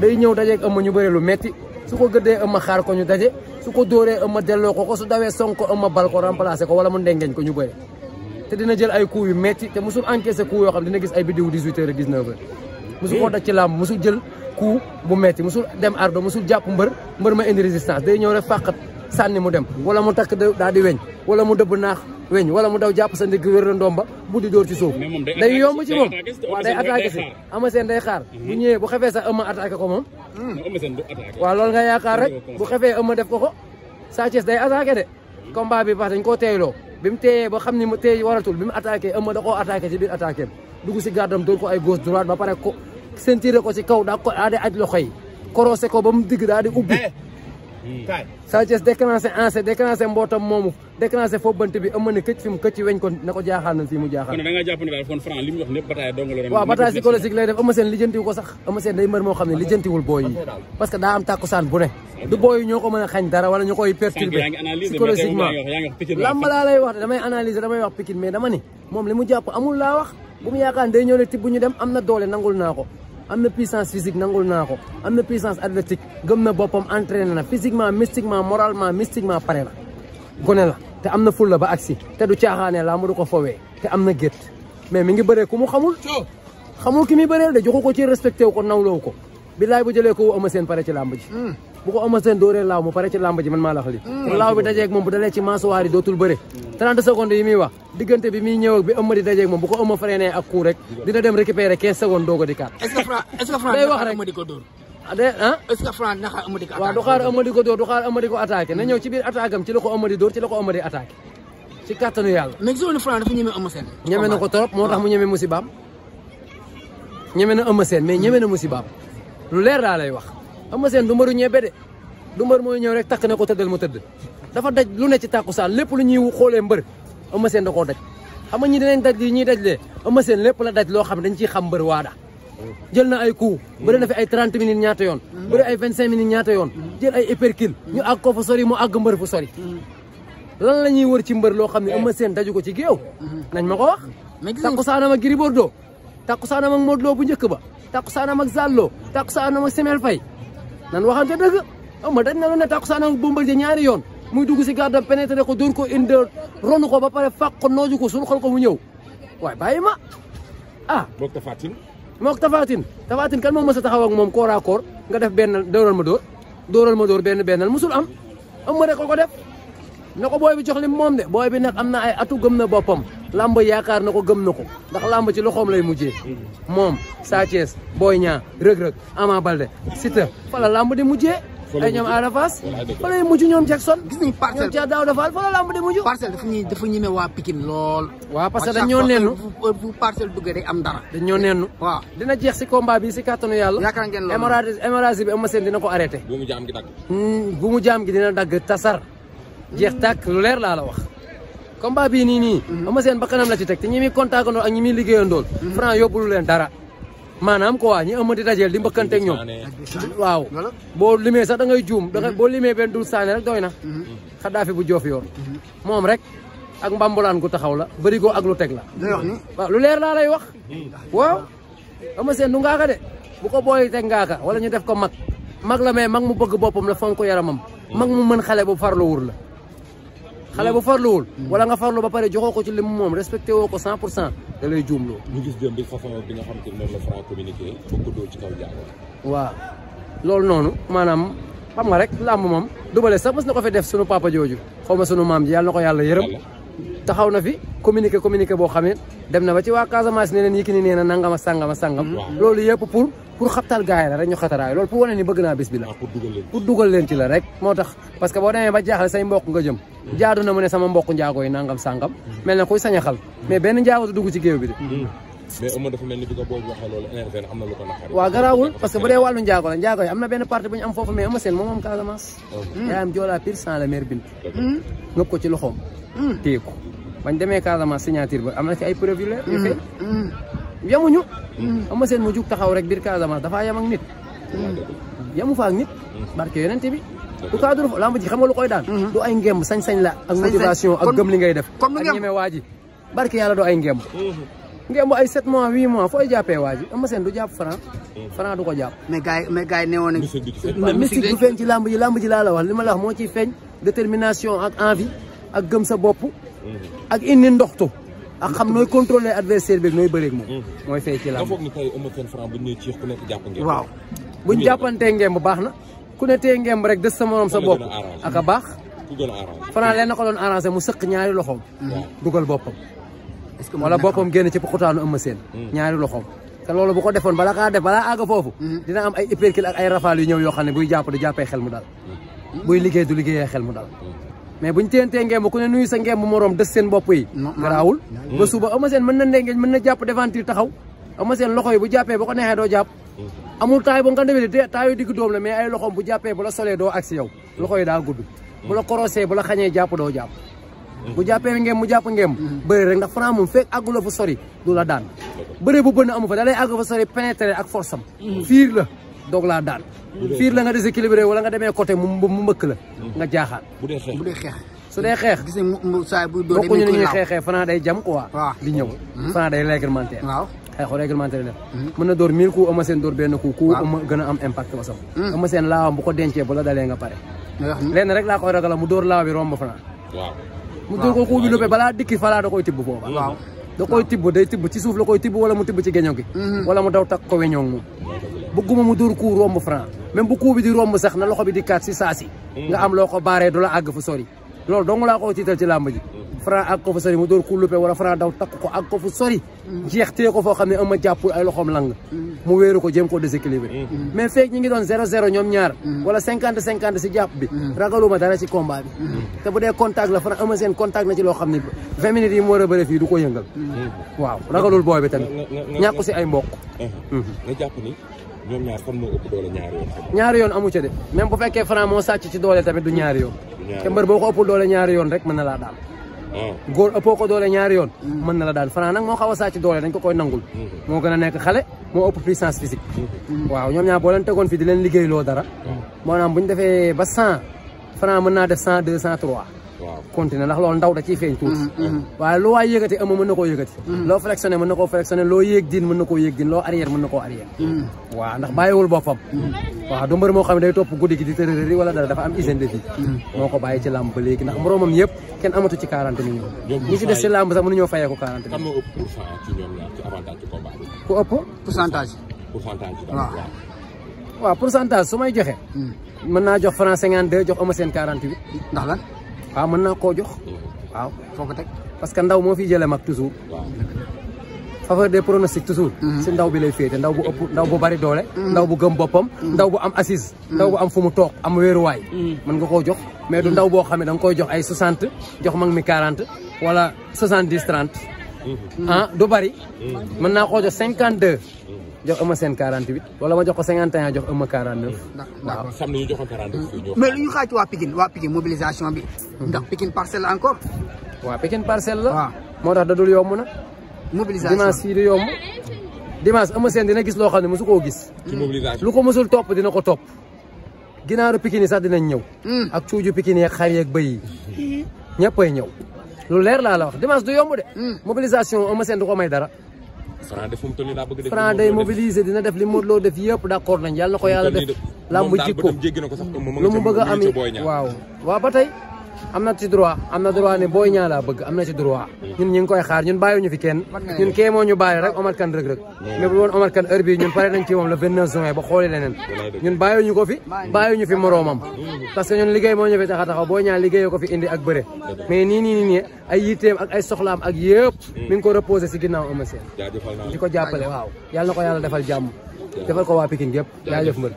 day ñëw dajeeg ëmma ñu bëre lu metti su ko gëddee ëmma xaar ko ñu daje su ko dóoree ëmma delloo ko su dawee song ko ëmma bal ko remplacé ko wala mu ndengeñ ko ñu bëre te dina jël ay coups yu metti te musul encaissé coups yoo xam dina gis ay biddiwu 18 heures 19 heures musul koo daj ci làmb musul jël coup bu metti musul dem ardo musul jàpp mbër ma indi résistance day ñëw rek fàqat sànni mu dem wala mu takk daal di weñ wala mu dëbb naax weñ wala mu daw jàpp sa ndigg wér la ndomba bu di dóor ci suuf day yomb ci moom waaw day attaqué si Eumeu Sène day xaar bu ñëwee bu xefee sax Eumeu attaqué ko moom waaw loolu nga yaakaar rek bu xefee Eumeu def ko Sa Thiès day attaqué de combat bi wax dañ koo teeyloo bi mu teeyee ba xam ni mu teey waratul bi mu attaqué Eumeu da koo attaqué ci biir attaqué dugg si gàddam dóor ko ay gauche droite ba pare ko sentiré ko ci kaw daa ko daa di aj loxo yi korosé ko ba mu digg daa di ubbi Sa Thiès déclenché mbootam moomu déclenché foofu bant bi Eumeu ne këcc fi mu këcc weñ ko na ko jaaxaan na fii mu jaaxaan kon da nga jàpp ne daal kon Franc li mu wax lépp bataille dong la doon waaw bataille psychologique lay def Eumeu Sène lijjantiwu ko sax Eumeu Sène day mbër moo xam ne lijjantiwul booy yi parce que daa am tàkkusaan bu ne du booy yi ñoo ko mën a xañ dara wala ñu koy perturbé psychologiquement lamb laa lay wax damay analyser damay wax Pikine mais dama ni moom li mu jàpp amul laa wax bu mu yaakaar day ñëw ne tibb ñu dem am na doole nangul naa ko am na puissance physique nangul naa ko am na puissance athlétique gëm na boppam entraîné na physiquement mystiquement moralement mystiquement pare na gone la te am na fulla ba agsi te du caaxaanee laa mu du ko fowee te am na gétt mais mi ngi bëree ku mu xamul ki muy bëreel de joxu ko ci respecté wu ko nawloo ko billaay bu jëlee ko Eumeu Sène pare ci làmb ji bu ko Eumeu Sène dooree laaw mu pare ci làmb ji man maa la wax li te laaw bi dajeeg moom bu dalee ci masuwaar yi dootul bëre 30 secondes yi muy wax diggante bi muy ñëw ak bi Eumeu di dajeeg moom bu ko Eumeu freiné ak coup rek dina dem récupérer 15 secondes doog a di kaat est-ce que Franc day wax rek Eumeu di ko dóor est-ce que Franc dina xaar Eumeu di ko waaw du xaar Eumeu di ko dóor du xaar Eumeu di ko attaqué na ñëw ci biir attaque am ci la ko Eumeu di dóor ci la ko Eumeu di attaqué ci kàttanu yàlla mais gisoo ne Franc dafa ñeme Eumeu Sène ñeme na ko trop moo tax mu ñeme musibaam ñeme na Eumeu Sène mais ñeme na musibaam lu leer daa lay wax Eumeu Sène du mbëru ñebe de du mbër mooy ñëw rek takk na ko tëddal mu tëdd dafa daj lu ne ci tàkkusaan lépp lu ñuy xoolee mbër Eumeu Sène da koo daj xam nga ñi dinañ daj lii ñuy daj lee Eumeu Sène lépp la daj loo xam ne dañ ciy xam mbër waada jël na ay coup bëri na fi ay 30 minutes ñaata yoon bëri ay 25 minutes ñaata yoon jël ay épercule ñu àgg ko fa sori mu àgg mbër fu sori lan la ñuy wër ci mbër loo xam ne Eumeu Sène daju ko ci géew nañ ma ko wax takkusaanam ak Gris Bordeaux takkusaanam ak Modou Lo bu njëkk ba takkusaanam ak Zallo takkusaanam ak Semel Faye nan waxante dëgg Eumeu dañ na lu ne takkusaanam ak Bombardier ñaari yoon muy dugg si gardam pénétré ko dóor ko indi ronu ko ba pare fàq ko nooju ko suñu xol ko mu ñëw waaye bàyyi ma boog Tafatine mook Tafatine kan moom mës a taxaw ak moom corps à corps nga def benn dóoral ma dóor bennal musul am Eumeu rek ko def na ko booy bi jox li moom de booy bi nag am na ay atu gëm na boppam lamb yaakaar na ko gëm na ko ndax lamb ci loxoom lay mujjee moom Sa Thiès Boy Niang Reug Reug Ama Baldé Siteu fa la lamb di mujjee ay ñoom Ada Fass fa lay mujj ñoom Jackson gis nañ Parcelles ñoom Daouda Fall fa la lamb di mujj Parcelles dafa ñeme waa Pikine lool waaw parce que dañoo nennu bu Parcelles duggee day am dara dañoo nennu waaw dina jeex si combat bi si kàttanu yàlla yaakaar ngeen loolu hémorragie bi Eumeu Sène dina ko arrêté bu mu jaam gi dagg bu mu jaam gi dina dagg tasar jeex tàkk lu leer laa la wax combat bii nii Eumeu Sène ba kanam la ci teg te ñi muy contactandoo ak ñi muy liggéeyandool Franc yóbbulu leen dara maanaam quoi ñi Eumeu di dajeel di mbëkkanteeg ñoom waaw boo limee sax da ngay juum boo limee benn dul saane rek doy na Xadaafi bu joof yoor moom rek ak mbambulaan gu taxaw la bërigo ak lu teg la waaw lu leer laa lay wax waaw Eumeu Sène du ngaaka de bu ko booy teg ngaaka wala ñu def ko mag la mais mag mu bëgg boppam la fonk ko yaramam mag mu mën xale bu farluwul la xale bu farluwul wala nga farlu ba pare joxoo ko ci li mu moom respecté woo ko 100% da lay juumloo. ñu gis démb bi façon bi nga xam te ne la Franc communiqué bëgg ko dóor ci kaw Ndiago. waaw loolu noonu maanaam xam nga rek làmb moom dubale sax mës na ko fi def sunu papa jooju xaw ma sunu maam ji yàlla na ko yàlla yërëm taxaw na fi communiqué boo xam ne dem na ba ci waa Casamance ne leen Yékini nee na nangama sangam loolu yëpp pour xabtal gaay la rek ñu xataraay loolu pour wane ni bëgg naa bis bi la pour dugal leen ci la rek moo tax parce que boo demee ba jaaxle say mbokk nga jëm jaadu na mu ne sama mbokk njaago yi nangam sangam mel na kuy sañaxal mais benn njaago du dugg ci géew bi de mais Eumeu dafa mel ni bi ko boobu waxee loolu énervé am na lu ko naqari waaw garaawul parce que bu dee wàllu njaago la njaago yi am na benn parti bu ñu am foofu mais Eumeu Sène moom am Casamance yaayam joolaa pire sans la mère bint ngëpp ko ci loxoom téye ko bañ demee Casamance signature ba am na ci ay preuve yu leer yu fee yamuñu Eumeu Sène mu jug taxaw rek biir Casamance dafaa yam ak nit yamu fa ak nit barke yonente bi du cadre lamb ji xam nga lu koy daan du ay ngemb sañ-sañ la ak motivation ak gëm li ngay def ak ñeme waa ji barke yàlla du ay ngemb ngemb ay 7 mois 8 mois fooy jàppee waa ji Eumeu Sène du jàpp Franc Franc du ko jàpp mais gars yi ne woon nañ mystique du feeñ ci lamb ji laa la wax li ma la wax moo ciy feeñ détermination ak envie ak gëm sa bopp ak indi ndoxtu ak xam nooy contrôler adversaire bi nooy bëreeg moom mooy feeñ ci lamb. nga foog ni tey Eumeu Sène Franc bu ñu nee ci ku nekk jàpp ngeen. waaw buñ jàppantee ngemb baax na ku ne tee ngemb rek des sa morom sa bopp ak a baax ku gën a arrangé. Franc leen na ko doon arrangé mu sëq ñaari loxoom dugal boppam wala boppam génn ci poxutaanu Eumeu Sène ñaari loxoom te loolu bu ko defoon bala kaa def balaa àgg foofu dina am ay uppercut ak ay rafale yu ñëw yoo xam ne buy jàpp du jàppee xel mu dal buy liggéey du liggéeyee xel mu dal mais buñ teentee ngemb ku ne nuyu sa ngemb moroom des seen bopp yi garaawul ba suba Eumeu Sène mën na ndengeñ mën na jàpp devanture taxaw Eumeu Sène loxo yi bu jàppee bu ko neexee doo jàpp amul taay bu nga demee de taay yu digg doom la mais ay loxoom bu jàppee bu la solee doo agsi yow loxo yi daa gudd bu la korosee bu la xañee jàpp doo jàpp bu jàppee ngem mu jàpp ngem bëri rek ndax Franc moom fekk àggu la fa sori du la daan bëri bu bënn amu fa da lay àgg fa sori pénétrer ak force am fiir la doog laa daan fiir la nga déséquilibré wala nga demee côté mu mbëkk la nga jaaxaan bu dee xeex su dee xeex gis nga saa bu doo bokkuñu ni ñuy xeexee Franc day jam quoi di ñëw Franc day réglementaire waaw xeexu réglementaire def mën na door 1000 coups Eumeu Sène door benn coup Eumeu gën a am impact wasam Eumeu Sène laawam bu ko dencee bu la dalee nga pare lenn rek laa koy ragala mu door laaw bi romb Franc mu door ko coup bi lópe balaa dikki falaa da koy tibb foofa da koy tibb day tibb ci suuf la koy tibb wala mu tibb ci geño gi wala mu daw takk ko weñoog moom bëgguma mu door coup romb Franc même bu coup bi di romb sax na loxo bi di kaat si saasi nga am loo ko baaree du la àgg fu sori loolu dong laa ko tiital ci làmb ji Franc àgg ko fu sori mu door coup lópe wala Franc daw takk ko àgg ko fu sori jeex téye ko foo xam ne Eumeu jàppul ay loxoom lang mu wéeru ko jéem ko déséquilibré mais feek ñi ngi doon 0-0 ñoom ñaar wala 50-50 si jàpp bi ragaluma dara ci combat bi te bu dee contact la Franc Eumeu Sène contact na ci loo xam ne 20 minutes yi mu war a bëre fii du ko yëngal waaw ragalul booy bi tamit ñàkku si ay mbokk nga jàpp ni ñoom ñaar fan moo ëpp doole ñaari yoon amu ca de même bu fekkee Franc moo sàcc ci doole tamit du ñaari yoon te mbër boo ko ëpp doole ñaari yoon rek mën na laa daal góor ëppoo ko doole ñaari yoon mën na la daal Franc nag moo xaw a sàcc doole dañ ko koy nangul moo gën a nekk xale moo ëpp puissance physique waaw ñoom ñaar boo leen tegoon fii di leen liggéey loo dara maanaam bu ñu defee ba 100 Franc mën naa def 102 103 continuer ndax loolu ndaw da ciy feeñ tuuti waaye loo waay yëgati Eumeu mën na koo yëgati loo flexionné mën na koo flexionné loo yéeg din mën na koo yéeg din loo arrière mën na koo arrière waaw ndax bàyyiwul boppam waaw du mbër moo xam ne day topp guddi gi di tërërëri wala dara dafa am hygiène de vie moo ko bàyyi ci làmb ba léegi ndax moroomam yëpp kenn amatu ci 40 millions ñi ci des ci làmb sax mënuñoo fayee ko 40 kan moo ëpp pourcent ci ñoom ñaar ci avantage ci combat bi ku ëpp pourcentage waaw pourcentage su may joxe mën naa jox Franc 52 jox Eumeu Sène 48 ndax lan waaw mën naa koo jox waaw foo ko teg parce que ndaw moo fi jëlee mag toujours faveur des pronostics toujours si ndaw bi lay féete ndaw bu ëpp ndaw bu bari doole ndaw bu gëm boppam ndaw bu am assise ndaw bu am fu mu toog am wéeruwaay mën nga koo jox mais du ndaw boo xam ne da nga koy jox ay 60 jox mag mi 40 wala 70 30 du bari mën naa koo jox 52 jox Eumeu Sène 48 wala ma jox ko 51 jox Eumeu 49 waaw sam nañu joxoon 49 mais lu ñu xaaj waa Pikine mobilisation bi ndax Pikine Parcelles la encore waaw Pikine Parcelles la moo tax da dul yomb na mobilisation dimanche fii di yomb dimanche Eumeu Sène dina gis loo xam ne mosu koo gis lu ko mosul topp dina ko topp ginaaru Pikine yi sax dinañ ñëw ak cuuju Pikine yeeg xar yeeg bëy yi ñëppay ñëw lu leer laa la wax dimanche du yomb de mobilisation Eumeu Sène du ko may dara Franc day mobiliser dina def li Modou Lo def yëpp d'accord nañ yàlla na ko yàlla def lambu jikko lu mu bëgg a am waaw ba tey am na ci droit ne Boy Niang laa bëgg am na ci droit ñun ñu ngi koy xaar ñun bàyyiwuñu fi kenn ñun kee moo ñu bàyyi rek Omar Kane Reug Reug mais bu woon Omar Kane heure bii ñun pare nañ ci moom le 29 juin ba xooli leneen ñun bàyyiwuñu ko fi bàyyiwuñu fi moroomam parce que ñun liggéey moo ñu fi tax a taxaw Boy Niang liggéeyoo ko fi indi ak bëre mais nii ay yitteem ak ay soxlaam ak yëpp mi ngi ko reposé si ginnaaw Eumeu Sène di ko jàppale waaw yàlla na ko yàlla defal jàmm defal ko waa Pikine yëpp jaajëf mbër